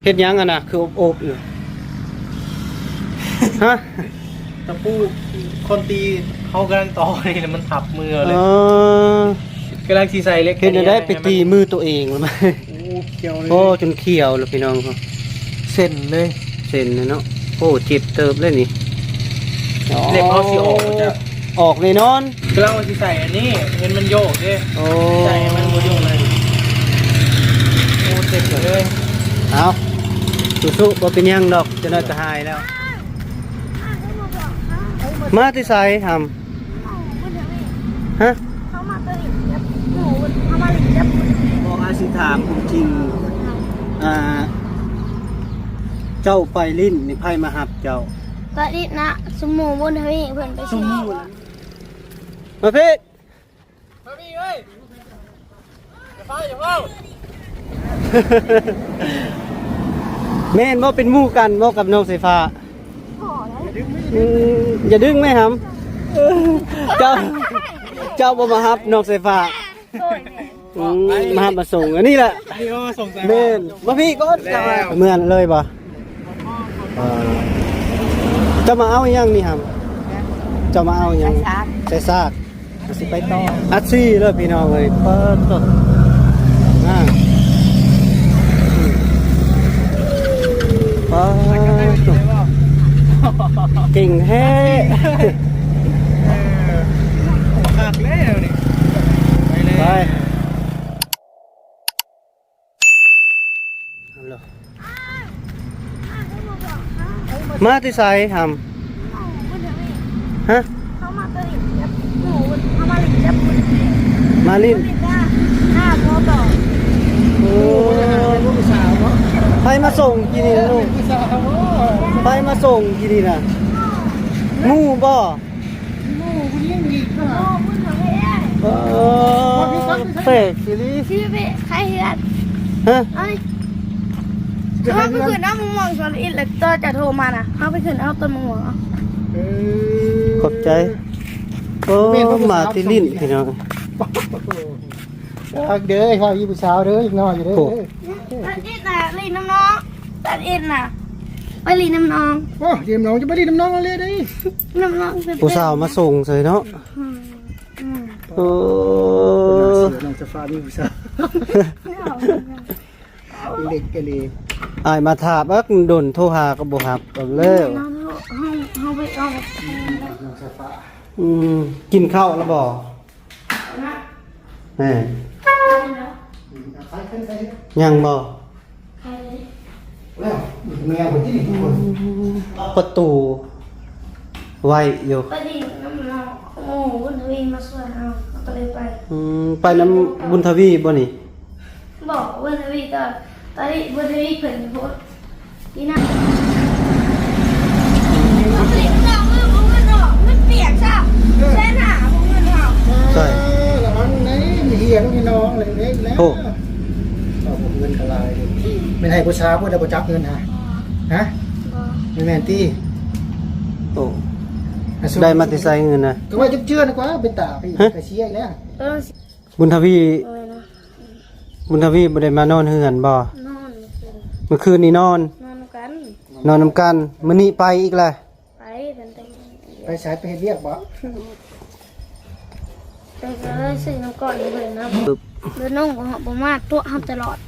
ເຮັດຫຍັງຫັ້ນນະ ຄືອົບໆຢູ່? ຮະ? ຕະປູ ຄອນຕີເຮົາກຳລັງຕໍ່ນີ້ແຫຼະ ມັນທັບມືເອົາເລີຍ. ອໍ ກຳລັງຊິໃສ່ເຫຼັກ ເຮັດແນວໃດ ໄປຕີມືຕົວເອງລະ. ໂອ້ ຂຽວເລີຍ. ໂອ້ ຈົນຂຽວແລ້ວພີ່ນ້ອງ. ເສັ້ນເລີຍ ເສັ້ນເລີຍເນາະ. ໂອ້ ເຈັບເຕີບເລີຍນີ້. ອໍ ເລັບເຮົາຊິອອກ ອອກແນ່ນອນ. ກຳລັງວ່າຊິໃສ່ອັນນີ້ ເງິນມັນໂຍກເດ້. ໂອ້ ໃສ່ໃຫ້ມັນບໍ່ໂຍກເລີຍ. ໂອ້ ເຈັບເລີຍ. ເອົາ ສູ້ໆ ບໍ່ເປັນຫຍັງດອກ ຈັກໜ້ອຍກໍຫາຍແລ້ວ. ມາແຕ່ໃສຫຳ? ຮະ? ເຮົາມາແຕ່ຫຼິ້ນກັບໝູ່ ເຮົາມາຫຼິ້ນກັບໝູ່. ບໍ່ ອ້າຍຊິຖາມຄວາມຈິງ ອ່າ ເຈົ້າໄປຫຼິ້ນນີ້ ໃຜມາຮັບເຈົ້າ? ກໍຫຼິ້ນນະ ຊຸມໝູ່ບຸນທະວີ ເພິ່ນໄປ ຊຸມໝູ່ ມາພີ້ ມາພີ້ເອີຍ. ແມ່ນບໍ່ ເປັນໝູ່ກັນບໍ່ກັບນ້ອງສາຍຟ້າ? ບໍ່ແລ້ວ. ອືມ ຢ່າດຶງແມ່ຫຳ. ເຈົ້າ ເຈົ້າບໍ່ມາຮັບນ້ອງສາຍຟ້າ? ໂດຍແມ່ນ. ອືມ ມາຮັບມາສົ່ງ ອັນນີ້ແຫຼະ. ນີ້ເອົາມາສົ່ງໃສ່ ແມ່ນ. ມາພີ້ກ່ອນ. ເຈົ້າເມືອນເລີຍບໍ່? ເອີ ເຈົ້າມາເອົາອີ່ຫຍັງນີ້ຫຳ? ເຈົ້າມາເອົາອີ່ຫຍັງ? ໃສ່ສາກ ໃສ່ສາກ. ຊິໄປຕໍ່ ອັດສີ່ເລີຍພີ່ນ້ອງເອີຍ. ປາດໂທ້ ອ່າ ປາດໂທ້ ເກັ່ງແທ້. ເອີ ຄັກແລ້ວນີ້. ໄປແລ້ວ ໄປ. ມາແຕ່ໃສຫຳ? ຮະ? ເຮົາມາແຕ່ຫຼິ້ນກັບໝູ່ ເຮົາມາຫຼິ້ນກັບໝູ່. ມາຫຼິ້ນ? ມາຫຼິ້ນນະ ໜ້າພໍ່ຕໍ່. ໂອ້ ໃຜມາສົ່ງກີ້ນີ້ລູກ? ໃຜມາສົ່ງກີ້ນີ້ນະ? ໝູ່ບໍ່? ໝູ່ຜູ້ຍິງອີກ. ເອີ ແປກອີ່ຫຼີ. ຊິໄປຂາຍເຮືອນ. ຮະ? ເອົານີ້ ເຮົາໄປຂຶ້ນເອົາໝາກມ່ວງສວນອີກ ແລ້ວຕໍ່ຈະໂທມານະ ເຮົາໄປຂຶ້ນເອົາຕົ້ນໝາກມ່ວງ. ເອີ ຂອບໃຈ. ໂອ້ ມາແຕ່ຫຼິ້ນພີ່ນ້ອງ. ຄັກເດີ ເວົ້າອີ່ຜູ້ສາວເດີ ຍັງນ້ອຍຢູ່ເດີ. ໂອ້ ຕອນນີ້ນະຫຼິ້ນນຳນ້ອງ ຕອນນີ້ນະໄປຫຼິ້ນນຳນ້ອງ. ໂອ້ ຫຼິ້ນນຳນ້ອງ ຈະໄປຫຼິ້ນນຳນ້ອງເລີຍເດ້. ນຳນ້ອງ ຜູ້ສາວມາສົ່ງເສີຍເນາະ. ອືມ ອືມ ໂອ້ ນ້ອງສາຍຟ້າມີຜູ້ສາວ ເດັກກະລີ. ອ້າຍມາຖ້າບັກດົນ ໂທຫາກໍບໍ່ຮັບ ເອົາແລ້ວ. ເຮົາ ເຮົາໄປເອົາ ນ້ອງສາຍຟ້າ. ອືມ ກິນເຂົ້າແລ້ວບໍ່? ນະ ແມ່ນ ອືມ ເອົາໄປຂຶ້ນໄປ. ຍັງບໍ່? ແລ້ວ ແມວເພິ່ນຕິດນີ້ ປະຕູໄວ້ຢູ່. ໄປຫຼິ້ນນຳນ້ອງ ໂອ້ ບຸນທະວີມາຊວນເຮົາ ເຮົາກໍເລີຍໄປ. ອືມ ໄປນຳບຸນທະວີບໍ່ນີ້? ບໍ່ ບຸນທະວີຕອນ ຕອນນີ້ບຸນທະວີເພິ່ນໂພດ. ນີ້ນະ ມັນປຽກຊະ ແສນຫ້າບໍ່ເງິນເຮົາ. ໃຊ່ ລະວັງໄດ້ ມີເຮຍລູກນ້ອງເລັກໆແລ້ວ. ໂອ້ ເອົາເງິນກະຫຼາຍ ແມ່ນໃຫ້ຜູ້ສາວບໍ່ໄດ້ບໍ່ຈັກເງິນຫາ? ຮະ? ບໍ່ ແມ່ນຕິ. ໂອ້ ໄດ້ມາແຕ່ໃສເງິນນະ? ກໍວ່າເຈື່ອນກວ່າ ເປັນຕາໄປກະເສຍອີກແລ້ວ. ບຸນທະວີ ເອີ ນະ ບຸນທະວີບໍ່ໄດ້ມານອນເຮືອນບໍ່? ນອນ ມື້ຄືນນີ້ນອນ ນອນນຳກັນ ນອນນຳກັນ. ມື້ນີ້ໄປອີກແລ້ວ? ໄປ ເພິ່ນໄປ ໄປໃສ ໄປເຮັດວຽກບໍ່? ໄປ ກໍເລີຍຊື້ນ້ຳກ້ອນໃຫ້ເພິ່ນນຳ. ເດີນ້ອງບໍ່ ບໍ່ມາຕົວະເຮົາຕະຫຼອດ.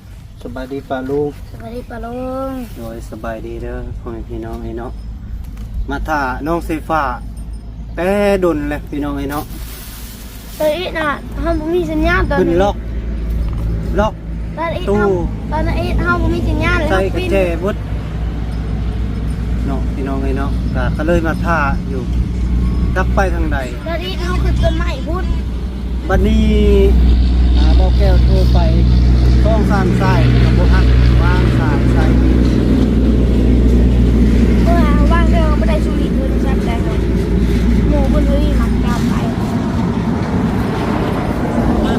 ສະບາຍດີປ້າລຸງ. ສະບາຍດີປ້າລຸງ. ໂດຍ ສະບາຍດີເດີພໍ່ແມ່ພີ່ນ້ອງເອີຍເນາະ. ມາຖ້ານ້ອງເຊຟ້າແຕ່ດົນແລ້ວພີ່ນ້ອງເອີຍເນາະ. ຕອນນີ້ນະ ເຮົາບໍ່ມີສັນຍານຕອນນີ້ ຂຶ້ນລັອກ ລັອກ ຕອນນີ້ ຕູ້ ເຮົາ ຕອນນີ້ເຮົາບໍ່ມີສັນຍານ ໃສ່ກະແຈເບິດເນາະພີ່ນ້ອງເອີຍເນາະ. ກະ ກະເລີຍມາຖ້າຢູ່ ຈັກໄປທາງໃດ. ຕອນນີ້ເຮົາຂຶ້ນຕົ້ນໄມ້ພຸ້ນ. ບັດນີ້ ອ່າ ບໍ່ແກ້ວໂທໄປສອງສາມສາຍ ກໍບໍ່ຮັບ ວາງສາຍໃສ່ ເພາະວ່າວາງແລ້ວບໍ່ໄດ້ສຸລິໂທລະສັບໄດ້ ໂມເພິ່ນເລີຍມັກກັບໄປ.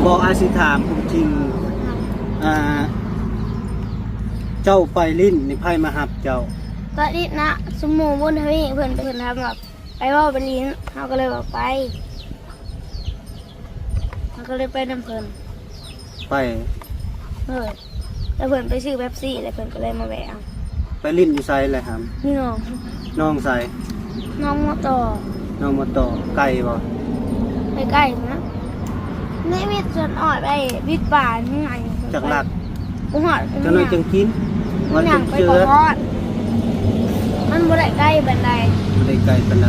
ບໍ່ ອ້າຍຊິຖາມຄວາມຈິງ ອ່າ ເຈົ້າໄປຫຼິ້ນນີ້ ໃຜມາຮັບເຈົ້າ? ກໍຫຼິ້ນນະ ຊຸມໝູ່ບຸນທະວີ ເພິ່ນ ເພິ່ນຖາມວ່າ ໄປບໍ່ໄປຫຼິ້ນ? ເຮົາກໍເລີຍວ່າໄປ ເຮົາກໍເລີຍໄປນຳເພິ່ນ. ໄປ ເອີ ໄປ ແລ້ວເພິ່ນໄປຊື້ເປັບຊີ ແລ້ວເພິ່ນກໍເລີຍມາແວ່ເອົາ. ໄປຫຼິ້ນຢູ່ໃສແຫຼະຫຳ? ຢູ່ໜອງ ໜອງໃສ? ໜອງມໍຕໍ່. ໜອງມໍຕໍ່ ໄກບໍ່? ໃກ້ໆນະ ໃນວິດສວນອ້ອຍໄປວິດປ່ານີ້ໄງ. ຈັກຫຼັກ? ບໍ່ຮອດ. ຈັກໜ້ອຍຈັ່ງກິນ ວ່າ ຍ່າງໄປ ເຈີ ບໍ່ຮອດ. ມັນບໍ່ໄດ້ໄກປານໃດ. ບໍ່ໄດ້ໄກປານໃດ.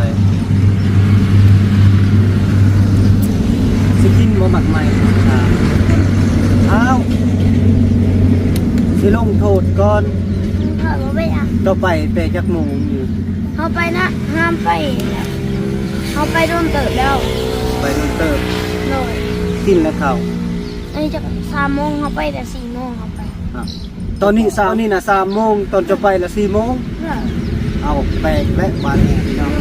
ຊິກິນບໍ່ໝາກໄມ້? ອ້າວ ຊິລົງໂທດກ່ອນ. ເຂົາບໍ່ໄປຫຍັງ. ຕໍ່ໄປໄປຈັກໂມງຢູ່? ເຮົາໄປນະ ຫ້າມໄປ. ເຮົາໄປດົນເຕີບແລ້ວ. ໄປດົນເຕີບ. ໂດຍ. ກິນແລ້ວເຂົ້າ. ອັນນີ້ຈັກສາມໂມງ ເຮົາໄປແຕ່ສີ່ໂມງ ເຮົາໄປ. ອ່ະ ຕອນນີ້ ເຊົ້ານີ້ນະ ສາມໂມງ ຕອນຈະໄປລະສີ່ໂມງ. ເອີ ເອົາ ແປກແຫຼະບາດນີ້ພີ່ນ້ອງ.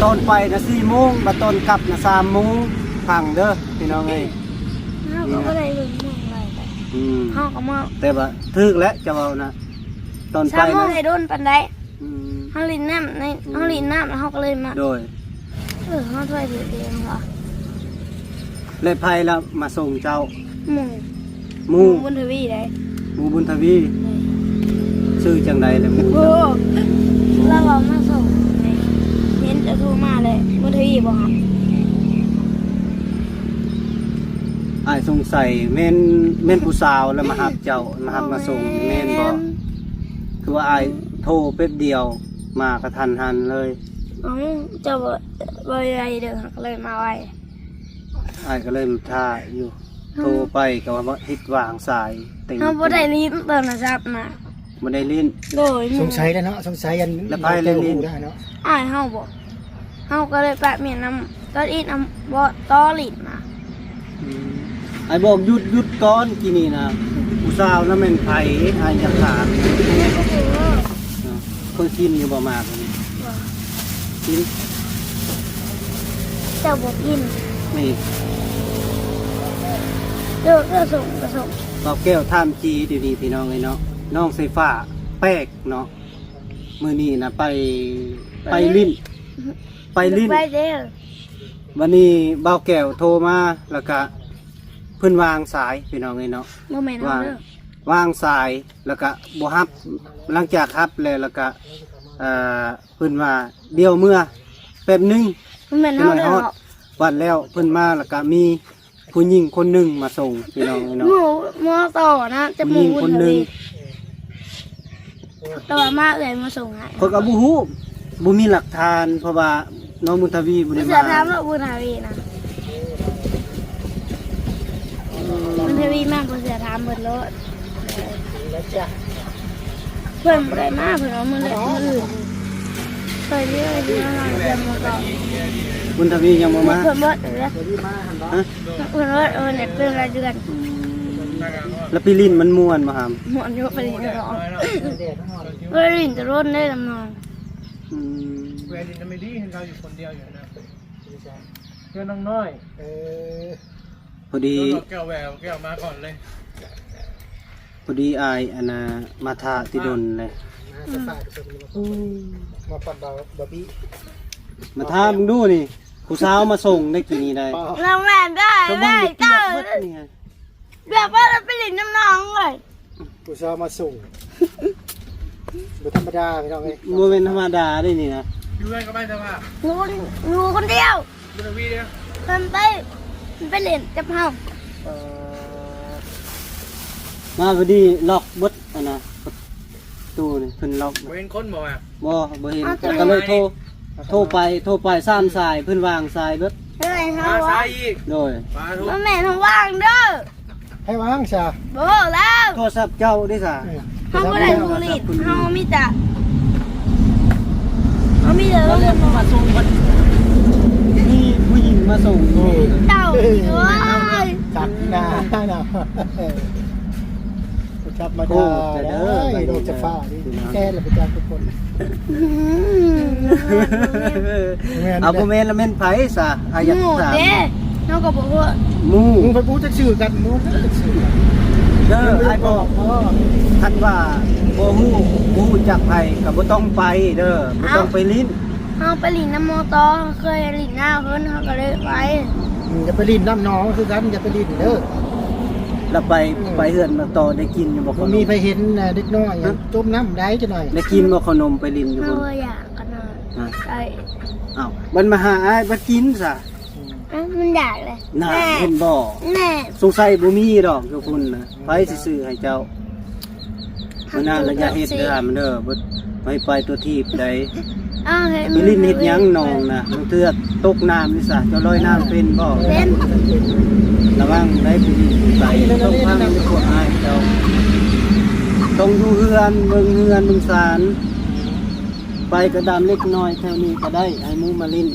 ຕອນໄປນະສີ່ໂມງ ບາດຕອນກັບນະສາມໂມງ. ຟັງເດີພີ່ນ້ອງເອີຍ. ເຮົາກໍບໍ່ໄດ້ເບິ່ງໂມງຫຼາຍ. ອືມ ເຮົາກໍມາ ແຕ່ວ່າຖືກແຫຼະເຈົ້າເວົ້ານະ ຕອນໄປນະ ສາມໂມງໃຫ້ດົນປານໃດ. ອືມ ເຮົາຫຼິ້ນນ້ຳໃນ ອືມ ເຮົາຫຼິ້ນນ້ຳແລ້ວເຮົາກໍເລີຍມາ. ໂດຍ. ເອີ ເຮົາຖ້ວຍຖືກເອງຫວາ. ແລະ ໃຜລະມາສົ່ງເຈົ້າ? ໝູ່ ໝູ່ ໝູ່ບຸນທະວີໃດ. ໝູ່ບຸນທະວີ. ໂດຍ. ຊື່ຈັ່ງໃດລະໝູ່? ໂອ້ ລາວເວົ້າມາສົ່ງ ເຫັນເຈົ້າໂທມາແລ້ວ ບຸນທະວີບໍ່ຮັບ. ອ້າຍສົງໄສແມ່ນ ແມ່ນຜູ້ສາວລະມາຮັບເຈົ້າ ມາຮັບມາສົ່ງ ແມ່ນບໍ່? ຄືວ່າອ້າຍໂທແປັບດຽວ ມາກະທັນຫັນເລີຍ. ເອົ້າ ເຈົ້າເວົ້າ ເວົ້າໄວເດີ ເຮົາກໍເລີຍມາໄວ. ອ້າຍກໍເລີຍຖ້າຢູ່. ໂທໄປກໍວ່າເຮັດວາງສາຍ. ເຮົາບໍ່ໄດ້ຫຼິ້ນໂທລະສັບນະ. ບໍ່ໄດ້ຫຼິ້ນ. ໂດຍ. ສົງໄສແລ້ວເນາະ ສົງໄສອັນ ແລ້ວໃຜແລ້ວຫຼິ້ນ? ອ້າຍເຮົາບໍ? ເຮົາກໍເລີຍປະເມຍນຳ ຕອນອີດນຳ ບໍ່ຕໍ່ຫຼິ້ນນະ. ອືມ ອ້າຍບອກຢຸດ ຢຸດກ່ອນກີ້ນີ້ນະ. ຜູ້ສາວນະແມ່ນໃຜ? ອ້າຍຢາກຖາມ. ເຄີຍກິນຢູ່ບໍ່ໝາກນີ້? ບໍ່. ກິນ. ເຈົ້າບໍ່ກິນ. ນີ້ ເອີ ເອີ ສົ່ງ ສົ່ງ. ບ່າວແກ້ວຖາມຈີ່ດຽວນີ້ພີ່ນ້ອງເອີຍເນາະ ນ້ອງໄຊຟ້າແປກເນາະ. ມື້ນີ້ນະໄປ ໄປ ໄປຫຼິ້ນ ໄປຫຼິ້ນ ໄປເດ້. ບັດນີ້ບ່າວແກ້ວໂທມາ ແລ້ວກະເພິ່ນວາງສາຍ ພີ່ນ້ອງເອີຍເນາະ. ບໍ່ແມ່ນເຮົາເດີ ວາງສາຍ ແລ້ວກະບໍ່ຮັບ. ຫຼັງຈາກຮັບແລ້ວ ແລ້ວກະ ເອີ ເພິ່ນວ່າດຽວເມືອແປັບໜຶ່ງ ບໍ່ແມ່ນເຮົາເດີ. ຮອດວັດແລ້ວ ເພິ່ນມາ ແລ້ວກະມີ ຜູ້ຍິງຄົນໜຶ່ງມາສົ່ງ ພີ່ນ້ອງເອີຍເນາະ. ໝູ່ ໝໍຕໍ່ນະ ຈະໝູ່ບຸນທະວີ ແຕ່ວ່າມາເອື້ອຍມາສົ່ງໃຫ້. ຂ້ອຍກໍບໍ່ຮູ້ ບໍ່ມີຫຼັກຖານ ເພາະວ່ານ້ອງບຸນທະວີບໍ່ໄດ້ມາ. ເສືອຖາມແລ້ວບຸນທະວີນະ ບຸນທະວີມາບໍ່ເສືອຖາມເພິ່ນໂລດ. ເພິ່ນບໍ່ໄດ້ມາ ເພິ່ນວ່າມື້ແລະມື້ອື່ນ. ເພິ່ນເລີຍເດືອນມາກ່ອນ ບຸນທະວີຍັງບໍ່ມາ. ເພິ່ນເບິດເອີຍ ຮະ ເພິ່ນເບິດເອີຍ ເປັນລາຍເດືອນ. ອືມ ແລ້ວໄປຫຼິ້ນມັນມ່ວນບໍ່ຫຳ? ມ່ວນຢູ່ ໄປຫຼິ້ນກັບນ້ອງ ໄປຫຼິ້ນແຕ່ລົນເດ້ກັບນ້ອງ. ອືມ ແວລິນນະ ແມ່ນດີ ເຫັນລາວຢູ່ຄົນດຽວຢູ່ນະ ເພື່ອນນ້ອງນ້ອຍ. ເອີ ພໍດີ ແກ້ວແວວ ແກ້ວມາກ່ອນເລີຍ. ພໍດີອ້າຍອັນນ່າ ມາຖ້າຕິດົນເລີຍ. ອືມ ມາປະບາວບາບີ ມາຖ້າເບິ່ງດູນີ້ ຜູ້ສາວມາສົ່ງໄດ້ກີ້ນີ້ໄດ້. ນ້ອງແມ່ນໄດ້ ສະບູໄດ້ ໄດ້ ເປີດເບິດນີ້ ແບບວ່າໄປຫຼິ້ນນຳນ້ອງເລີຍ. ຜູ້ສາວມາສົ່ງ ບໍ່ທຳມະດາພີ່ນ້ອງເອີຍ. ບໍ່ແມ່ນທຳມະດາເດ້ນີ້ນະ. ຢູ່ເຮືອນກັບອ້າຍເຈົ້າວ່າ ຢູ່ ຢູ່ຄົນດຽວ. ບໍ່ໄດ້ມີເດ້ ເພິ່ນໄປ ເພິ່ນໄປຫຼິ້ນກັບເຮົາ. ເອີ ມາພໍດີລັອກເບິດອັນນ່າ ປະຕູນີ້ເພິ່ນລັອກ. ບໍ່ເຫັນຄົນບໍ່ວ່າ? ບໍ່ ບໍ່ເຫັນ. ອ້າວ ກໍເລີຍໂທ ໂທໄປ ໂທໄປສາມສາຍ ເພິ່ນວາງສາຍເບິດ. ເຮີ້ຍ ເຮົາ ມາສາຍອີກ. ໂດຍ. ບໍ່ແມ່ນເຮົາວາງເດີ. ໃຜວາງຊະ? ບໍ່ແລ້ວ ໂທລະສັບເຈົ້າເດ້ຊະ? ເອີ ເຮົາບໍ່ໄດ້ຜູ້ຫຼິ້ນ ເຮົາມີແຕ່ ເຮົາມີແຕ່ລົງມາສົ່ງ. ມີຜູ້ຍິງມາສົ່ງ. ໂອ້ຍ ເຈົ້າ ໂອ້ຍ ຈັກໜ້າເນາະ. ບໍ່ທຳມະດາເດີ ໂອ້ຍ ນ້ອງຈະຟ້ານີ້ ແທ້ລະໄປຈັກທຸກຄົນ. ອືມ ບໍ່ແມ່ນ ເອົາ ບໍ່ແມ່ນລະແມ່ນໃຜຊະ? ອາ ຢາກຖາມ ໝູ່ເດ້ ເຮົາກໍບໍ່ຮູ້. ໝູ່ ໝູ່ເພິ່ນບໍ່ຮູ້ຈັກຊື່ກັນ ໝູ່ຈັກຊື່ກັນເດີ. ອ້າຍບອກ ຄັນວ່າບໍ່ຮູ້ ບໍ່ຮູ້ຈັກໃຜກໍບໍ່ຕ້ອງໄປເດີ ບໍ່ຕ້ອງໄປຫຼິ້ນ. ເຮົາໄປຫຼິ້ນນຳມໍຕໍ່ ເຮົາເຄີຍຫຼິ້ນນຳເພິ່ນ ເຮົາກໍເລີຍໄປ. ອືມ ຢ່າໄປຫຼິ້ນນຳນ້ອງຄືກັນ ຢ່າໄປຫຼິ້ນເດີ. ລະໄປ ເອີ ໄປເຮືອນມາຕໍ່ ໄດ້ກິນຢູ່ບໍ່ ບໍ່ມີໃຜເຫັນເດັກນ້ອຍ ຮະ ຈົມນ້ຳໄດ້ຈັກໜ້ອຍ. ໄດ້ກິນບໍ່ເຂົ້າໜົມ ໄປຫຼິ້ນຢູ່ພຸ້ນ? ເຮົາບໍ່ຢາກກັນນະ ຮະ ໄດ້. ອ້າວ ມັນມາຫາອ້າຍ ບັດກິນຊະ. ອືມ ອ້າວ ມັນຢາກເລີຍ ນາ ແນ່ ເຫັນບໍ່ ແນ່ ສົງໄສບໍ່ມີດອກຢູ່ພຸ້ນນະ. ໃຜຊິຊື້ໃຫ້ເຈົ້າ? ມື້ໜ້າລະຢ່າເຮັດເດີ ອາມເດີ ບໍ່ໃຫ້ໄປຕົວຖີບໃດ. ອ້າວ ໄປຫຼິ້ນເຮັດຫຍັງໜອງນະ? ບາງເທື່ອຕົກນ້ຳນີ້ຊະ ເຈົ້າລອຍນ້ຳເປັນບໍ່? ເປັນ. ລະວັງໄດ້ໄປຫຼິ້ນໄປ ຕ້ອງຟັງພວກອ້າຍເຈົ້າ ຕ້ອງຢູ່ເຮືອນ ເບິ່ງເຮືອນເບິ່ງຊານ. ໄປກະດຳເລັກນ້ອຍແຖວນີ້ກະໄດ້ ໃຫ້ໝູ່ມາຫຼິ້ນ.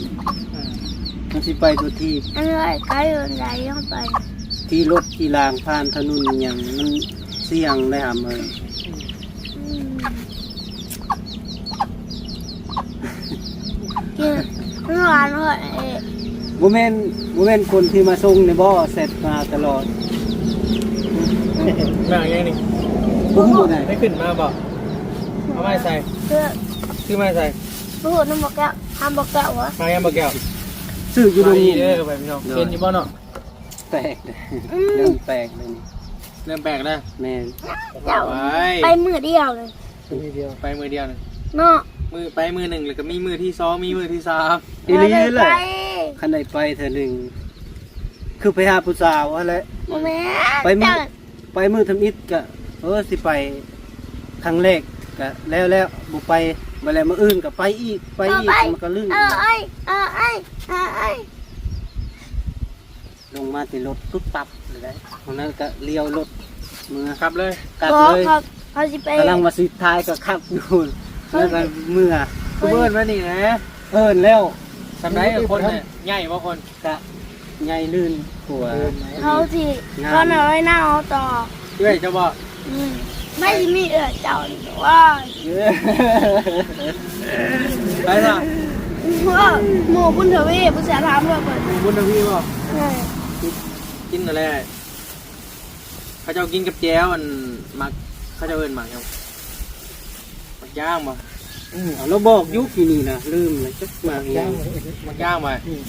ມັນຊິໄປຕົວຖີບ ອັນໃກ້ໆ ໃດ ເຮົາໄປ ຂີ່ລົດຂີ່ລາງຜ່ານຖະໜົນຫຍັງ ມັນສ່ຽງໄດ໋ຫຳເອີຍ. ອືມ ກິນ ມັນຫວານເຮີ້ຍ. ບໍ່ແມ່ນ ບໍ່ແມ່ນຄົນທີ່ມາສົ່ງນີ້ບໍ່ ແຊັດມາຕະຫຼອດ? ມາຫຍັງນີ້? ບໍ່ຮູ້ນະ ໄດ້ຂຶ້ນມາບໍ່? ເອົາມາໃສ່ ຊື້ ຊື້ມາໃສ່ ບໍ່ຮູ້ນຳບໍ່ແກ້ວ ຖາມບໍ່ແກ້ວຫວາ? ມາຫຍັງບໍ່ແກ້ວ? ຊື້ຢູ່ໂຮງຮຽນເດີ ໄປພີ່ນ້ອງ ເຫັນຢູ່ບໍ່ເນາະ? ແປກເດີ ອືມ ເລີ່ມແປກເລີຍນີ້ ເລີ່ມແປກແລ້ວ. ແມ່ນ ເຈົ້າ ໄປ ໄປມື້ດຽວເລີຍ ມື້ດຽວ ໄປມື້ດຽວເນາະ ມື້ ໄປມື້ໜຶ່ງ ແລ້ວກໍມີມື້ທີສອງ ມີມື້ທີສາມ ອີ່ຫຼີເລີຍ. ໄປ ຄັນໄດ້ໄປເທື່ອໜຶ່ງ ຄືໄປຫາຜູ້ສາວຫັ້ນແຫຼະ. ບໍ່ແມ່ນ ໄປມື້ ເຈົ້າ ໄປມື້ທຳອິດກະ ເອີ ຊິໄປຄັ້ງແລກກະແລ້ວແລ້ວ ບໍ່ໄປ ບາດແລ້ວມື້ອື່ນກະໄປອີກ ໄປອີກ ເອີ ໄປ ມັນກະລຶ້ງ ເອີ ເອີ ເອີ ເອີ ເອີ ເອີ ລົງມາແຕ່ລົດ ປຸບປັບເລີຍໄດ໋. ເທົ່ານັ້ນກະລ້ຽວລົດເມືອ ຂັບເລີຍ ຂັບເລີຍ. ເຂົາ ເຂົາຊິໄປ ກຳລັງວ່າຊິຖ່າຍກະຂັບຢູ່ ເອີ ແລ້ວກະເມືອ. ຄືເອີ້ນມານີ້ນະ ເອີ້ນແລ້ວ. ສ່ຳໃດຄົນນະ ໃຫຍ່ບໍ່ຄົນ? ກະໃຫຍ່ລື່ນກວ່າ ເຂົາຊິ ງາມ ເຂົານະໄວ້ໜ້າເຮົາຕໍ່. ເອື້ອຍເຈົ້າບໍ່? ອືມ ໄມ່ຊິມີເອື້ອຍເຈົ້ານີ້ວ່າ ເອີ ໃຜລະ? ໂອ້ ໝູ່ບຸນທະວີ ຜູ້ຊາຍຖາມເລີຍເພິ່ນ ໝູ່ບຸນທະວີບໍ່? ເອີ ກິນ ກິນຫັ້ນແຫຼະ. ເຂົາເຈົ້າກິນກັບແຈ່ວ ອັນ ໝາກ ເຂົາເຈົ້າເອີ້ນໝາກຫຍັງ? ໝາກຢາງບໍ່? ອືມ ເອົາ ລາວບອກຢູ່ປີນີ້ນະ ລືມແລ້ວ ຈັກໝາກຫຍັງ. ໝາກຢາງບໍ່? ອືມ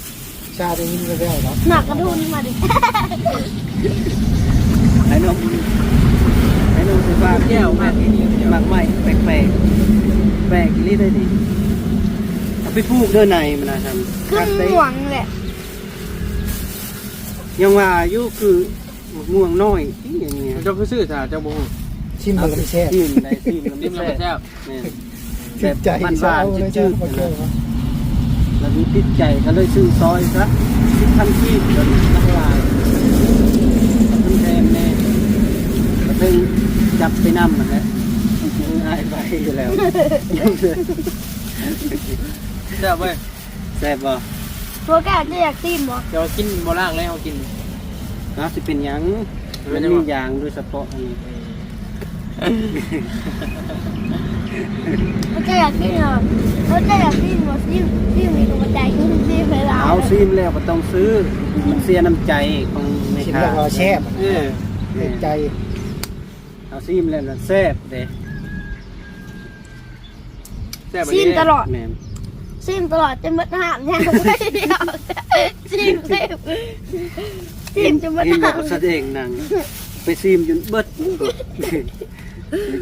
ຊາໄດ້ຍິນແວ່ວໆເນາະ ໝາກກະທຸນມາດິ. ໃຫ້ນ້ອງ ໃຫ້ນ້ອງໄປຝາກແຈ່ວ ໝາກ ໝາກໄມ້ແປກໆ ແປກອີ່ຫຼີເດ້ນີ້. ເອົາໄປປູກເດີ ໃນມັນນະ ຄັນ ຄືມ່ວງແຫຼະ. ຍັງວ່າຢູ່ ຄືໝາກມ່ວງນ້ອຍຕິ ຫຍັງນີ້ ເຈົ້າຄືຊື້ຖ້າເຈົ້າບໍ່ຮູ້? ຊິມເບິ່ງແຊບ ຊິມໄດ້ ຊິມແລ້ວມັນແຊບ. ແມ່ນ ຕິດໃຈ ແບບຫວານໆ ຈືດໆ ແລ້ວມີຕິດໃຈ ກະເລີຍຊື້ຊອຍຊະ ສິບພັນກີບ ມັນຫຼາຍ ມັນແພງແນ່ ກະເຊິ່ງຈັບໄປນຳຫັ້ນແຫຼະ ອາຍໄປຢູ່ແລ້ວ. ແຊບເວີຍ. ແຊບບໍ່? ບໍ່ກ້າ ເຈົ້າຢາກຊີມບໍ່? ແຕ່ວ່າກິນບໍ່ລ້າງເລີຍ ເຮົາກິນ. ເອົາ ຊິເປັນຫຍັງ? ມັນມີຢາງໂດຍສະເພາະອັນນີ້. ເຈົ້າຢາກກິນເນາະ ເຈົ້າຢາກຊີມບໍ່? ຊີມ ຊີມນີ້ກະບໍ່ຈ່າຍເງິນຊີມໃຫ້ຫຼາຍ. ເອົາ ຊີມແລ້ວກະຕ້ອງຊື້ ມັນເສຍນ້ຳໃຈຂອງແມ່ຄ້າ. ຊີມແລ້ວກະແຊບ ເອີ ໃຈ. ເອົາ ຊີມແລ້ວລະແຊບເດ້. ແຊບອີ່ຫຼີ ຊີມຕະຫຼອດ. ແມ່ນ ຊີມຕະຫຼອດຈົນເບິດຫ້າມ ຊີມ ຊີມ ຊີມຈົນເບິດຫ້າມ. ເຫັນບໍ່ ສະແດງໜັງ ໄປຊີມຈົນເບິດ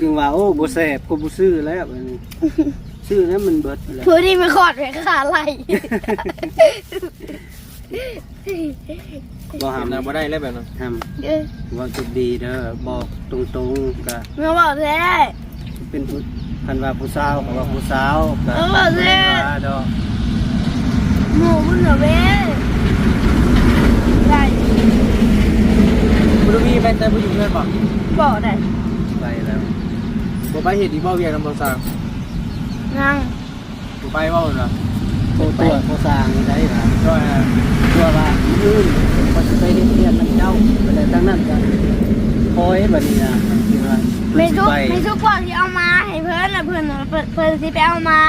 ຈຶ່ງວ່າ ໂອ້ ບໍ່ແຊບ ກະບໍ່ຊື້ແລ້ວ ອັນນີ້ ຊື້ແລ້ວມັນເບິດແລ້ວ. ຜູ້ນີ້ມາຂອດແມ່ຄ້າໄລ່. ບໍ່ຫຳ ເປັນນະ ບໍ່ໄດ້ແລ້ວແບບນັ້ນ ຫຳ ເອີ ເວົ້າຈຸດດີເດີ ບອກຕົງໆ ກະ ເວົ້າແທ້ ເປັນຜູ້ ຄັນວ່າຜູ້ສາວກະວ່າຜູ້ສາວ ກະ ເວົ້າແທ້ ບໍ່ໄດ້ວ່າດອກ. ໝູ່ບຸນທະວີ ໄດ້ ບຸນທະວີໄປແຕ່ບໍ່ຢູ່ເຮືອນບໍ່? ບໍ່ໄດ້ ໄປແລ້ວ. ບໍ່ໄປເຮັດອີກບໍ່ ວຽກນຳບໍ່ສາວ? ຍັງ. ບໍ່ໄປເວົ້າລະ ໂທຕົວະໂທສ້າງໄດ້ລະ ຕົວະວ່າມື້ອື່ນຂ້ອຍຊິໄປເຮັດວຽກນຳເຈົ້າ ແລ້ວທາງນັ້ນກະຄອຍບາດນີ້ນະ ຄືວ່າ ແມ່ສຸກ ແມ່ສຸກວ່າຊິເອົາມາໃຫ້ເພິ່ນ ລະເພິ່ນ ເພິ່ນ ເພິ່ນຊິໄປເອົາມາ.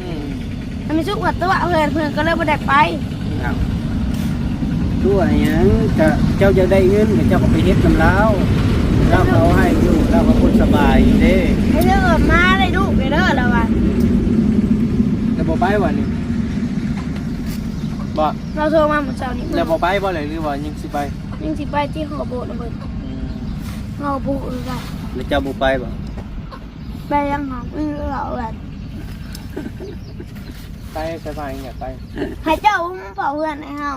ອືມ ແມ່ສຸກວ່າຕົວະເພິ່ນ ເພິ່ນກະເລີຍບໍ່ໄດ້ໄປ. ຕົວະຫຍັງ ກະເຈົ້າຢາກໄດ້ເງິນ ກະເຈົ້າກະໄປເຮັດນຳລາວ ລາວກະເອົາໃຫ້ຢູ່ ລາວກະຄົນສະບາຍຢູ່ເດ້. ໃຫ້ເພິ່ນມາໄດ້ລູກເດີລາວວ່າ. ແລ້ວບໍ່ໄປຫວານີ້ ບໍ່ ລາວໂທມາມື້ເຊົ້ານີ້. ແລ້ວບໍ່ໄປບໍ່ ຫຼືວ່າຍັງຊິໄປ? ຍັງຊິໄປທີ່ຫໍໂບດນຳເພິ່ນ. ອືມ ເຮົາບໍ່ຄືກັນ. ແລ້ວເຈົ້າບໍ່ໄປບໍ່? ໄປຍັງຫາເງິນເຂົາແບບ ໄປສະບາຍ ຢາກໄປ ໃຫ້ເຈົ້າມາເຝົ້າເຮືອນໃຫ້ເຮົາ.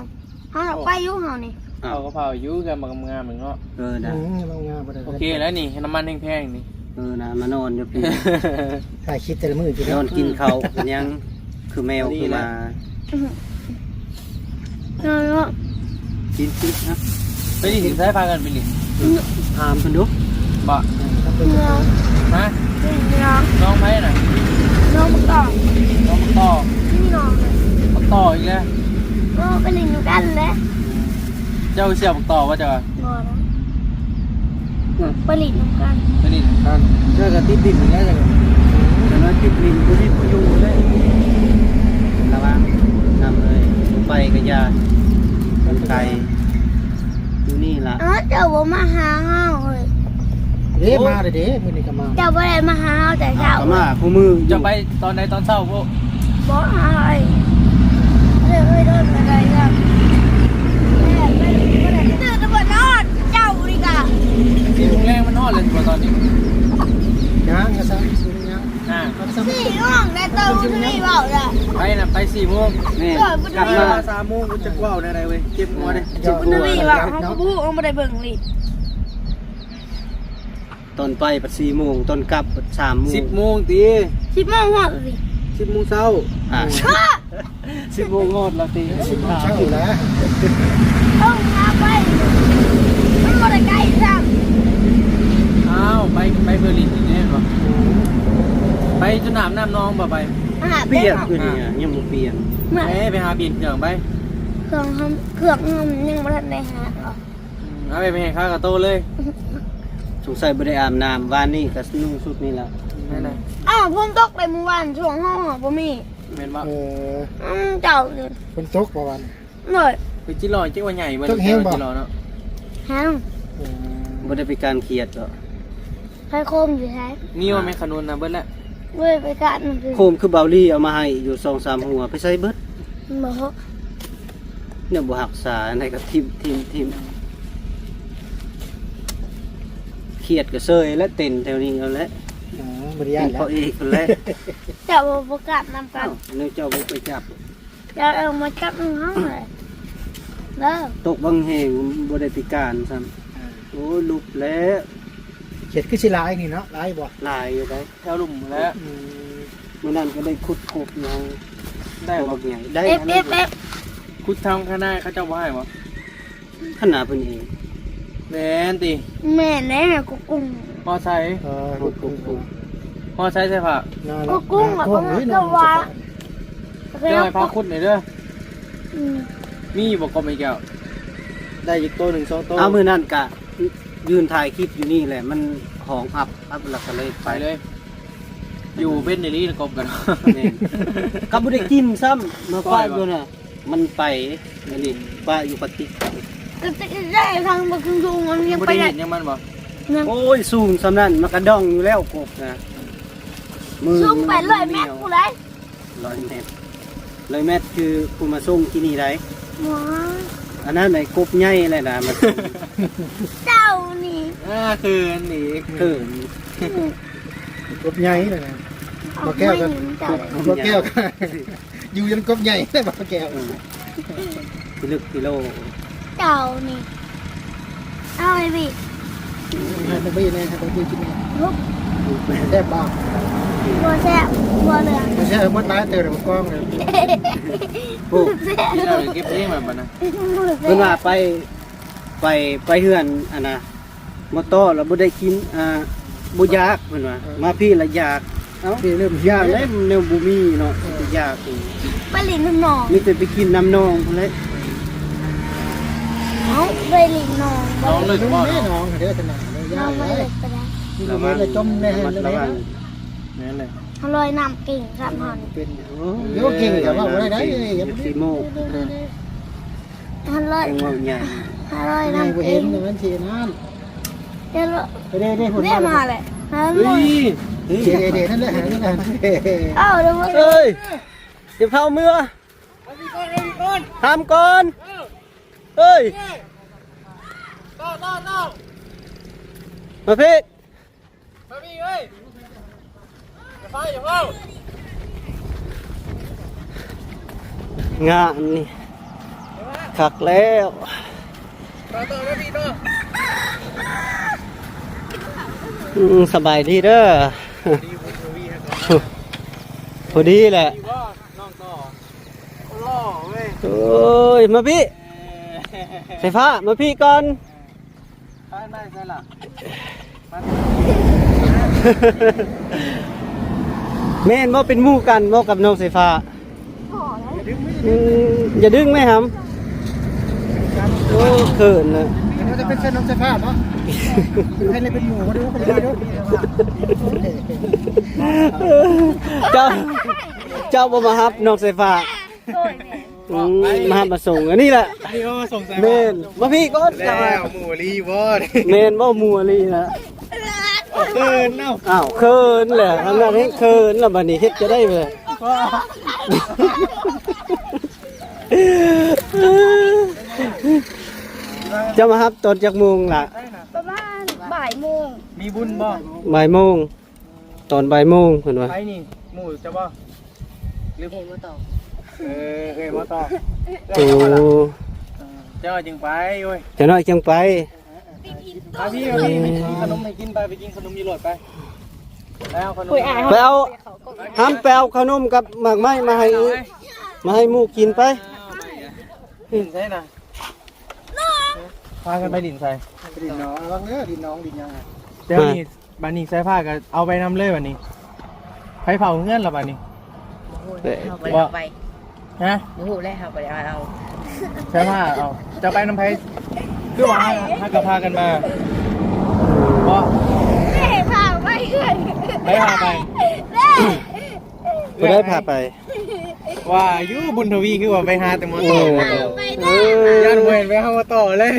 ເຮົາຢາກໄປຢູ່ເຮົານີ້. ເອົ້າ ເຂົາກໍເຝົ້າຢູ່ ເຮືອນບັກງາມໆເນາະ. ເອີນະ ອືມ ງາມໆ ບໍ່ໄດ້. ໂອເຄແລ້ວນີ້ ນ້ຳມັນແພງໆນີ້. ເອີນະ ມານອນຢູ່ພີ້ ຖ່າຍຄລິບແຕ່ລະມື້ພີ້ ນອນກິນເຂົ້າ ເປັນຫຍັງ ຄືແມວຄືໝາ. ນອນເນາະ ກິນ ກິນນະ. ໄປຫຼິ້ນໃສ ພາກັນໄປຫຼິ້ນ? ຖາມເພິ່ນດູ. ບໍ່ ເນາະ ຮະ? ເນາະ ນ້ອງໃຜນະ? ນ້ອງບັກຕໍ່ ນ້ອງບັກຕໍ່. ນີ້ນ້ອງ ບັກຕໍ່ອີກແລ້ວ. ເອີ ໄປຫຼິ້ນນຳກັນແຫຼະ. ເຈົ້າຊິເອົາບັກຕໍ່ບໍ່ ເຈົ້າ? ບໍ່ນະ ໄປຫຼິ້ນນຳກັນ ໄປຫຼິ້ນນຳກັນ. ເຈົ້າກໍຕິດດິນອີກແລ້ວ ເຈົ້າກໍ ແຕ່ວ່າຕິດດິນ ບໍ່ມີຜູ້ຢູ່ເລີຍ. ລະວັງນຳເອີຍ ບໍ່ໄປກໍຢ່າ ມັນໄກ ຢູ່ນີ້ລະ. ເອີ ເຈົ້າບໍ່ມາຫາເຮົາເອີຍ. ເດ້ ມາເດ້ ມື້ນີ້ກໍມາ. ເຈົ້າບໍ່ໄດ້ມາຫາເຮົາແຕ່ເຊົ້າ ກໍມາຄູ່ມື້. ເຈົ້າໄປຕອນໃດ? ຕອນເຊົ້າພຸ້ນ. ບໍ່ຫາໄອ້ ເອີຍ ໂດນປານໃດກໍ ແຕ່ບໍ່ນອນ ເຈົ້ານີ້ກະ ສີ່ໂມງແລງ ມັນຮອດແລ້ວບໍ່ຕອນນີ້? ຍັງ ຍັງ ຍັງ. ອ່າ ສີ່ໂມງແລ້ວ ຕອນນີ້ເວົ້າລະ ໄປນະ ໄປສີ່ໂມງ. ແມ່ນ ກັບມາສາມໂມງ ກູຈັກເວົ້າແນວໃດເວີຍ ເຈັບຫົວເດ້. ເຈັບຫົວ ເຮົາກໍບໍ່ຮູ້ ເຮົາບໍ່ໄດ້ເບິ່ງລີ້. ຕອນໄປບັດສີ່ໂມງ ຕອນກັບບັດສາມໂມງ. ສິບໂມງຕິ? ສິບໂມງຮອດຕິ? ສິບໂມງເຊົ້າ. ອ່າ ສິບໂມງຮອດລະຕິ? ສິບໂມງເຊົ້າລະ ຕ້ອງຫາໄປ ມັນບໍ່ໄດ້ໄກຊ້ຳ. ອ້າວ ໄປ ໄປເພື່ອຫຼິ້ນນີ້ແມ່ນບໍ່? ໄປຈົນອາບນ້ຳໜອງບໍ່ໄປ? ອາບ ປຽກຢູ່ນີ້ ຍັງບໍ່ປ່ຽນ. ເອີ ໄປຫາປ່ຽນເຄື່ອງໄປ. ເຄື່ອງເຮົາ ເຄື່ອງເຮົາຍັງບໍ່ທັນໄດ້ຫາ. ອືມ ເອົາໄປ ໄປໃຫ້ຄາກາໂຕເລີຍ. ສົງໄສບໍ່ໄດ້ອາບນ້ຳ ວານນີ້ກໍນຸ່ງຊຸດນີ້ລະ. ນັ້ນແຫຼະ. ອ້າວ ຝົນຕົກໄປມື້ວານ ຊ່ວງເຮົາບໍ່ມີ. ແມ່ນບໍ່? ເອີ ອືມ ເຈົ້າ ຝົນຕົກບໍ່ວານ? ໂດຍ. ໄປຈິຫຼໍ້ ຈັກວ່າໃຫຍ່ເບິດ ຕົກແຮງບໍ່? ຈິຫຼໍ້ເນາະ ແຮງ. ເອີ ບໍ່ໄດ້ໄປການຂຽດບໍ່? ໄປໂຄມຢູ່ໃສ? ມີວ່າແມ່ຂະໜູນນະ ເບິດແລ້ວ. ເວີຍ ໄປກາດມັນຄື ໂຄມຄືເບົາລີເອົາມາໃຫ້ຢູ່ສອງສາມຫົວ ໄປໃສເບິດ? ບໍ່ ແນວບໍ່ຮັກສາ ອັນໃດກໍຖິ້ມ ຖິ້ມ ຖິ້ມ. ຂຽດກໍເຊີຍແລະ ເຕັ້ນແຖວນີ້ເອົາແຫຼະ. ອໍ ບໍ່ໄດ້ຢ້ານແລ້ວ ເປັນພໍ່ເອກພຸ້ນແຫຼະ. ເຈົ້າບໍ່ ບໍ່ກັບນຳກັນ. ອ້າວ ແນວເຈົ້າບໍ່ໄປຈັບ ເຈົ້າເອົາມາຈັບນຳເຮົາແຫຼະເດີ. ຕົກບັງແຮງ ບໍ່ໄດ້ໄປການຊ້ຳ. ໂອ້ຍ ຫຼຸບແລ້ວ. ຂຽດຄືຊິຫຼາຍນີ້ເນາະ ຫຼາຍບໍ່? ຫຼາຍຢູ່ໄດ໋ ແຖວລຸ່ມແຫຼະ. ອືມ ມື້ນັ້ນກໍໄດ້ຂຸດກົບຫຍັງ ໄດ້ບໍ່? ບັກໃຫຍ່ ໄດ້. ເອັບ ເອັບ ເອັບ ຂຸດທຳຄະນາ ເຂົາເຈົ້າບໍ່ໃຫ້ບໍ່? ຄະນາເພິ່ນເອງ. ແມ່ນຕິ? ແມ່ນແລ້ວ ກົກກຸ້ງ. ຮອດໃສ? ເອີ ກົກກຸ້ງ ຮອດໃສໃສ່ພະ? ກົກກຸ້ງ ແລ້ວກໍມາ ເຈົ້າວ່າ ເຈົ້າໃຫ້ພາຂຸດໜ້ອຍເດີ. ອືມ ມີບໍ່ກົບໄອ້ແກ້ວ? ໄດ້ອີກໂຕໜຶ່ງສອງໂຕ. ເອົາ ມື້ນັ້ນກະຢືນຖ່າຍຄລິບຢູ່ນີ້ແຫຼະ ມັນຫ້ອງອັບ ອັບແລ້ວກໍເລີຍໄປ ໄປເລີຍ. ຢູ່ເປັນອີ່ຫຼີກົບກັນ. ແມ່ນ ກໍບໍ່ໄດ້ກິນຊ້ຳ ມາປະຢູ່ນະ. ມັນໄປ ອັນນີ້ປະຢູ່ປະຕິກ ກໍໄດ້ທາງບັກສູງ ມັນຍັງໄປໄດ້. ບໍ່ໄດ້ເຮັດຫຍັງມັນບໍ່? ຍັງ. ໂອ້ຍ ສູງສ່ຳນັ້ນ ມັນກະດອງຢູ່ແລ້ວກົບນະ. ສູງແປດຮ້ອຍແມັດພຸ້ນໃດ໋. ຮ້ອຍແມັດ ຮ້ອຍແມັດຄືຜູ້ມາສົ່ງທີ່ນີ້ໃດ໋. ອັນນັ້ນໄອ້ກົບໃຫຍ່ແຫຼະນະ ມາສົ່ງ. ເຈົ້ານີ້ ອ່າ ເຂີນອີກ ເຂີນ. ກົບໃຫຍ່ແຫຼະນະ. ບໍ່ແກ້ວກໍ ບໍ່ແກ້ວກໍ ຢູ່ຈົນກົບໃຫຍ່ແລ້ວບໍ່ແກ້ວ. ອືມ ພິລຶກພິໂລ ເຈົ້ານີ້. ເອົາໄອ້ບີ ໃຫ້ບັກບີແດ່ ໃຫ້ບັກບີກິນແດ່. ແຊບບໍ່? ບໍ່ແຊບ ບໍ່ເຫຼືອ ບໍ່ແຊບ. ໝົດຫຼາຍເຕີບແລ້ວ ບໍ່ກ້ອງເລີຍ. ໂອ້ ກິນແລ້ວເກັບເອງແລ້ວບັດນະ. ເພິ່ນວ່າໄປ ໄປ ໄປເຮືອນອັນນະ ມາຕໍ່ແລ້ວບໍ່ໄດ້ກິນ ອ່າ ບໍ່ຢາກເພິ່ນວ່າ. ເອີ ມາພີ້ລະຢາກ. ເອົ້າ ເລີ່ມຫິວ ຢາກແລ້ວ ແນວບໍ່ມີເນາະ. ເອີ ຢາກ ໄປຫຼິ້ນນຳໜອງ ມີແຕ່ໄປກິນນຳໜອງພຸ້ນແຫຼະ. ເອົ້າ ໄປຫຼິ້ນໜອງ ໜອງເລິກບໍ່? ໜອງເດີ ຂະໜາດຍາກ ນ້ຳມັນເລິກໄປໄດ້. ລະວັງ ລະຈົມແນ່ ລະວັງ. ແມ່ນແຫຼະ ເຮົາລອຍນ້ຳເກັ່ງຊ້ຳເຮົານີ້. ເປັນ ໂອ້ ເກັ່ງກໍເວົ້າບໍ່ໄດ້ໃດ໋. ຂີ້ໂມ້ ເຮົາລອຍ ເວົ້າໃຫຍ່ ເຮົາລອຍນ້ຳເກັ່ງ ມັນຊິນັ້ນ. ເດີ ເດີ ເດີ ເດີ ມາແຫຼະ. ເຮີ້ຍ ເດ ເດ ນັ້ນແຫຼະ ນັ້ນແຫຼະ. ເອົາເດີ ເອີຍ ຢ່າເຝົ້າເມືອ ຖາມກ່ອນ. ເອີຍ ຕໍ່ ຕໍ່ ຕໍ່. ມາພີ້ ມາພີ້ເອີຍ ຢ່າຟ້າວ ຢ່າຟ້າວ ງານນີ້ຄັກແລ້ວ ຕໍ່ ຕໍ່ ມາພີ້ຕໍ່ ອືມ ສະບາຍດີເດີ ພໍດີແຫຼະ ນ້ອງຕໍ່ ໂອ້ຍ ມາພີ້ ເອີ ສາຍຟ້າ ມາພີ້ກ່ອນ ໄປ ໄປໃສລະ ແມ່ນບໍ່ ເປັນໝູ່ກັນບໍ່ກັບນ້ອງສາຍຟ້າ? ບໍ່ແຫຼະ ອືມ ຢ່າດຶງແມ່ຫຳ ໂອ້ ເຂີນນະ ມັນຈະເປັນເຊັ່ນນ້ອງສາຍຟ້າເນາະ ໃຫ້ເລີຍເປັນໝູ່ມາດູ ເຈົ້າ ເຈົ້າບໍ່ມາຮັບນ້ອງສາຍຟ້າ? ໂດຍແມ່ນ ອືມ ມາຮັບມາສົ່ງ ອັນນີ້ແຫຼະ ອັນນີ້ເອົາມາສົ່ງໃສ່ ແມ່ນ ມາພີ້ກ່ອນ ແລ້ວໝູ່ອີຫຼີບໍ່ ແມ່ນບໍ່ ໝູ່ອີຫຼີລະ ເຂີນເນາະ ອ້າວ ເຂີນແຫຼະ ອັນນັ້ນເຮັດເຂີນລະ ບັດນີ້ເຮັດຈະໄດ້ເວີຍ ເຈົ້າມາຮັບຕອນຈັກໂມງລະ? ປະມານບ່າຍໂມງ ມີບຸນບໍ່? ບ່າຍໂມງ ຕອນບ່າຍໂມງເພິ່ນວ່າ ໃຜນີ້ ໝູ່ເຈົ້າບໍ່ ຫຼື ເອື້ອຍມາຕໍ່ ເອີ ເອື້ອຍມາຕໍ່ ໂອ້ ເຈົ້າຈຶ່ງໄປ ໂອ້ຍ ເຈົ້ານ້ອຍຈຶ່ງໄປ ມາພີ້ ມາພີ້ ມາກິນຂະໜົມໃຫ້ກິນໄປ ໄປກິນຂະໜົມຢູ່ລົດໄປ ໄປເອົາຂະໜົມ ໄປເອົາ ຫຳ ໄປເອົາຂະໜົມກັບໝາກໄມ້ມາໃຫ້ ມາໃຫ້ໝູ່ກິນໄປ ຫຼິ້ນໃສນະ? ພາກັນໄປຫຼິ້ນໃສ? ໄປຫຼິ້ນໜອງ ລະວັງເດີ ຫຼິ້ນໜອງຫຼິ້ນຫຍັງ ແຕ່ວ່ານີ້ ບາດນີ້ສາຍຟ້າກໍເອົາໄປນຳເລີຍບາດນີ້ ໃຜເຝົ້າເຮືອນລະບາດນີ້? ບໍ່ຮູ້ແຫຼະ ເຮົາບໍ່ໄດ້ເອົາໄປ ຮະ? ບໍ່ຮູ້ແຫຼະ ເຮົາບໍ່ໄດ້ເອົາ ສາຍຟ້າເອົາ ເຈົ້າໄປນຳໃຜ? ຄືວ່າຫາ ຫາກໍພາກັນມາ ບໍ່ ແມ່ພາໄປເອື້ອຍ ໃຜພາໄປ? ແມ່ ຜູ້ໃດພາໄປ? ວ່າຢູ່ ບຸນທະວີຄືວ່າໄປຫາແຕ່ມໍໂຕ ເອີ ເອີ ຢ້ານບໍ່ເຫັນໄປຫາມໍໂຕເລີຍ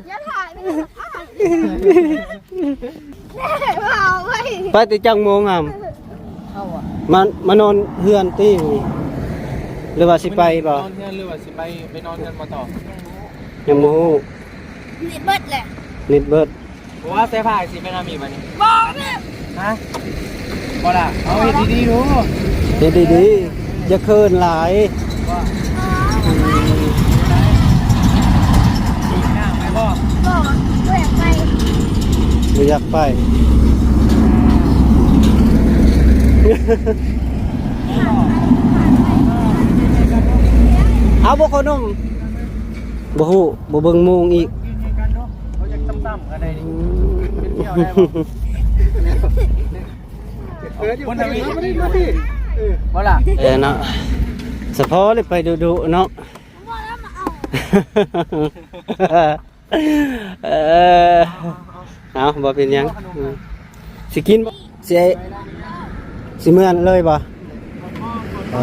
ຢ່າຖ່າຍ ໄປແຕ່ຈັກໂມງຫຳ? ເຮົາອະ ມາ ມານອນເຮືອນຕິ ຫຼືວ່າຊິໄປບໍ່? ນອນເຮືອນ ຫຼືວ່າຊິໄປ ໄປນອນເຮືອນມໍໂຕ? ຍັງບໍ່ຮູ້ ເນັດເບິດແຫຼະ ເນັດເບິດ ບໍ່ວ່າໃສ່ຜ້າຊິໄປນຳອີກບາດນີ້ ບໍ່ແມ່ນ ຮະ ບໍ່ລະ ເອົາເຮັດດີໆດູ ເຮັດດີໆ ຢ່າເຂີນຫຼາຍ ບໍ່ ອືມ ຍ່າງໄປບໍ່? ບໍ່ ບໍ່ຢາກໄປ ບໍ່ຢາກໄປ ເອົາບໍ່ຂະໜົມ? ບໍ່ຮູ້ ບໍ່ເບິ່ງໂມງອີກ ເອົາຈັກຕ່ຳໆກໍໄດ້ນີ້ ອືມ ເປັນແກ້ວໄດ້ບໍ່? ເອີ ຢູ່ ບໍ່ລະ ເອີເນາະ ສະເພາະໄດ້ໄປດຸໆເນາະ ເອີ ເອົາ ບໍ່ເປັນຫຍັງ ອືມ ຊິກິນບໍ່? ຊິ ຊິເມືອນເລີຍບໍ່? ເອີ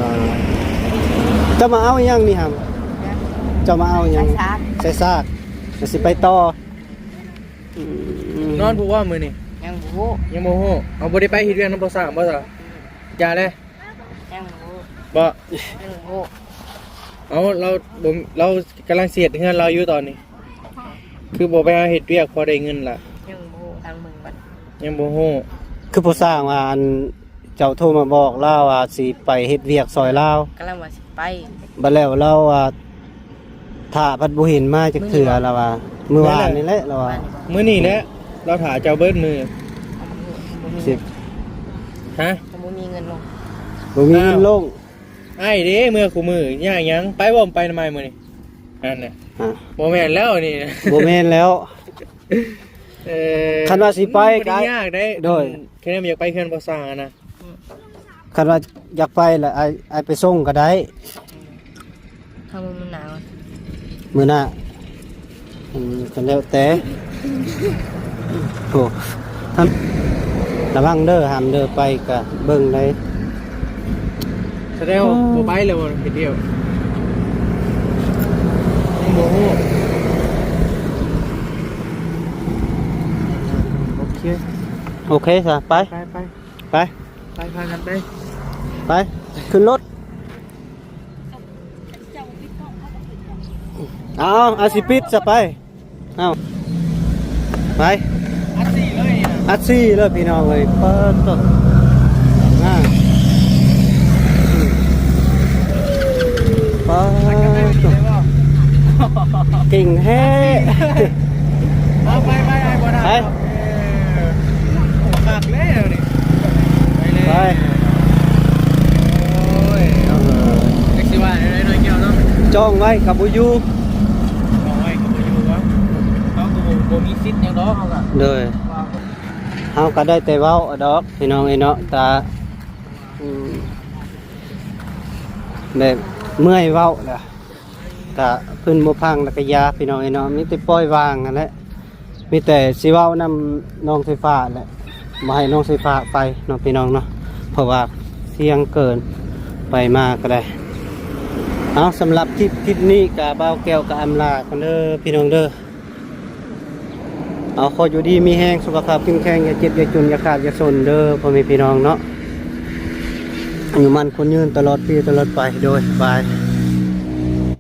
ເຈົ້າມາເອົາອີ່ຫຍັງນີ້ຫຳ? ເຈົ້າມາເອົາອີ່ຫຍັງ? ໃສ່ຊາກ ໃສ່ຊາກ ແລ້ວຊິໄປຕໍ່ ອືມ ນອນພຸ້ນບໍ່ມື້ນີ້? ຍັງບໍ່ຮູ້ ຍັງບໍ່ຮູ້ ເອົາ ບໍ່ໄດ້ໄປເຮັດວຽກນຳພໍ່ສ້າງບໍ່ຊະ? ຢ່າເລີຍ ຍັງບໍ່ຮູ້ ບໍ່ ຍັງບໍ່ຮູ້ ເອົາ ລາວບໍ່ ລາວກຳລັງຊິເຮັດເຮືອນລາວຢູ່ຕອນນີ້ ຄືບໍ່ໄປຫາເຮັດວຽກພໍໄດ້ເງິນລະ? ຍັງບໍ່ຮູ້ ທາງເມືອງບັດ ຍັງບໍ່ຮູ້ ຄືຜູ້ສ້າງວ່າ ອັນ ເຈົ້າໂທມາບອກລາວວ່າຊິໄປເຮັດວຽກຊ່ອຍລາວ ກຳລັງວ່າຊິໄປ ບັດແລ້ວລາວວ່າ ຖ້າພັດບໍ່ເຫັນມາຈັກເທື່ອ ມື້ນີ້ບໍ່? ລາວວ່າ ມື້ວານນີ້ແຫຼະ ລາວວ່າ ມື້ນີ້ແຫຼະ ລາວຖ້າເຈົ້າເບິດມື້ ບໍ່ມີ ຊິ ຮະ? ບໍ່ມີເງິນລົງ ບໍ່ມີເງິນລົງ ອ້າຍເດ້ ເມືອຄູ່ມື້ ຍາກຫຍັງ ໄປບໍ່? ໄປນຳອ້າຍມື້ນີ້ ນັ້ນນະ ຮະ? ບໍ່ແມ່ນແລ້ວນີ້ ບໍ່ແມ່ນແລ້ວ ເອີ ຄັນວ່າຊິໄປກໍ ບໍ່ໄດ້ຍາກເດ້ ໂດຍ ຄັນວ່າຢາກໄປເຮືອນພໍ່ສ້າງຫັ້ນນະ ອືມ ຄັນວ່າຢາກໄປລະ ອ້າຍ ອ້າຍໄປສົ່ງກໍໄດ້ ເຮົາມື້ໜ້າ ມື້ໜ້າ ອືມ ກໍແລ້ວແຕ່ ໂອ້ ລະວັງເດີ ຫ້າມເດີ ໄປກະເບິ່ງໄດ້ ສະແດງວ່າ ອືມ ບໍ່ໄປແລ້ວບໍ່ ເຮັດວຽກ ຍັງບໍ່ຮູ້ ໂອເຄ ໂອເຄຊະ ໄປ ໄປ ໄປ ໄປ ໄປ ພາກັນໄປ ໄປ ຂຶ້ນລົດ ເອົາ ເອົາ ຊິປິດຊະ ໄປ ເອົ້າ ໄປ ອັດສີ່ເລີຍນີ້ນະ ອັດສີ່ເລີຍພີ່ນ້ອງເອີຍ. ປາດໂທ້ ອ່າ ປາດໂທ້ ເກັ່ງແທ້. ເອົາ ໄປ ໄປ ໄປ ບໍ່ໄດ້ ໄປ ເອີ ໂອ້ ຄັກແລ້ວນີ້ ໄປເລີຍ ໄປ ໂອ້ຍ ເອີ ຈັກຊິວ່າແນວໃດເນາະ ແກ້ວເນາະ ຈ້ອງໄວ້ກໍບໍ່ຢູ່ ຈ້ອງໄວ້ກໍບໍ່ຢູ່ວະ ເຮົາກໍບໍ່ ບໍ່ມີສິດຫຍັງດອກ ເຮົາກໍ ໂດຍ ວ່າ ເຮົາກໍໄດ້ແຕ່ເວົ້າດອກພີ່ນ້ອງເອີຍເນາະ ຕາ ອືມ ແບບເມື່ອຍເວົ້າລະ ກະພື້ນບໍ່ພັງລະກະຢ່າພີ່ນ້ອງເອີຍເນາະ ມີແຕ່ປ່ອຍວາງຫັ້ນແຫຼະ ມີແຕ່ຊິເວົ້ານຳນ້ອງສາຍຟ້າແຫຼະ ບໍ່ໃຫ້ນ້ອງສາຍຟ້າໄປເນາະພີ່ນ້ອງເນາະ ເພາະວ່າສ່ຽງເກີນ ໄປມາກໍໄດ້. ເອົາ ສຳລັບຄລິບ ຄລິບນີ້ກະບ່າວແກ້ວກະອຳລາກ່ອນເດີພີ່ນ້ອງເດີ. ເອົາ ຂໍຢູ່ດີມີແຮງ ສຸຂະພາບເຂັ້ມແຂງ ຢ່າເຈັບຢ່າຈົນ ຢ່າຂາດຢ່າຈົນເດີພໍ່ແມ່ພີ່ນ້ອງເນາະ ອາຍຸໝັ້ນຂວັນຍືນ ຕະຫຼອດປີຕະຫຼອດໄປ ໂດຍ ບາຍ.